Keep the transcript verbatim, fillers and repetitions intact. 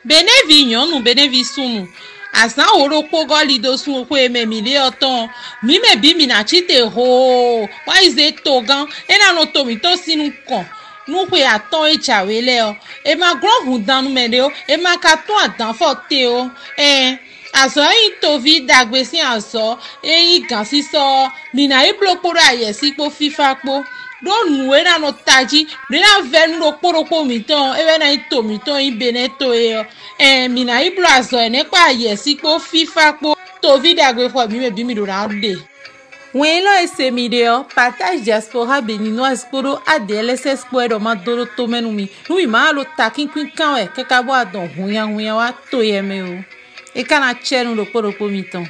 Benɛ́ví nyɔ̌nu, Benɛ́ví súnnu, azǎn wǒ ɖokpó gɔ́ lido sun xwe e mɛ mǐ ɖe ɔ́ tɔn ɔ́, mǐ mɛ bǐ mǐ ná cí te hoo, bó yi zé togán é ná nɔ to mǐtɔn sín nukɔn nú xwe atɔ́ɔ́n e jǎwe lɛ́ɛ ɔ́. È ma glɔ́n hǔndannu mɛ ɖé ó, è ma ka tún adǎnfɔ te ó. Ɛɛn, azɔ̌ e nyí toví ɖagbe sín azɔ̌ e nyí gǎnsísɔ́ ɔ́, mǐ ná yi bló kpódó ayɛ̌sí kpó fífá kpó. Ɖó nǔ e ná nɔ tají, nǔ e ná vɛ́ nú ɖokpó ɖokpó mǐtɔn ɔ́, é wɛ ná nyí to mǐtɔn e nyí Benɛ́ to é ɔ́. Ɛɛn, mǐ ná yi bló azɔ̌ énɛ́ kpó ayɛ̌sí kpó fífá kpó toví ɖagbe xɔ mǐ mɛ bǐ mǐ ɖo ná ɖe. Wɛn élɔ́ e se mi ɖe ɔ́, partage diaspora béninoise kpódó A D L S S kpó wɛ ɖɔ ma dó ɖó tomɛ nú mi, nú mǐ ma ɖo takínkín kán wɛ káká bó wá dɔn hunnyahunnya wá to yɛ mɛ ó. É ka ná cɛ nú ɖokpó ɖokpó mitɔn.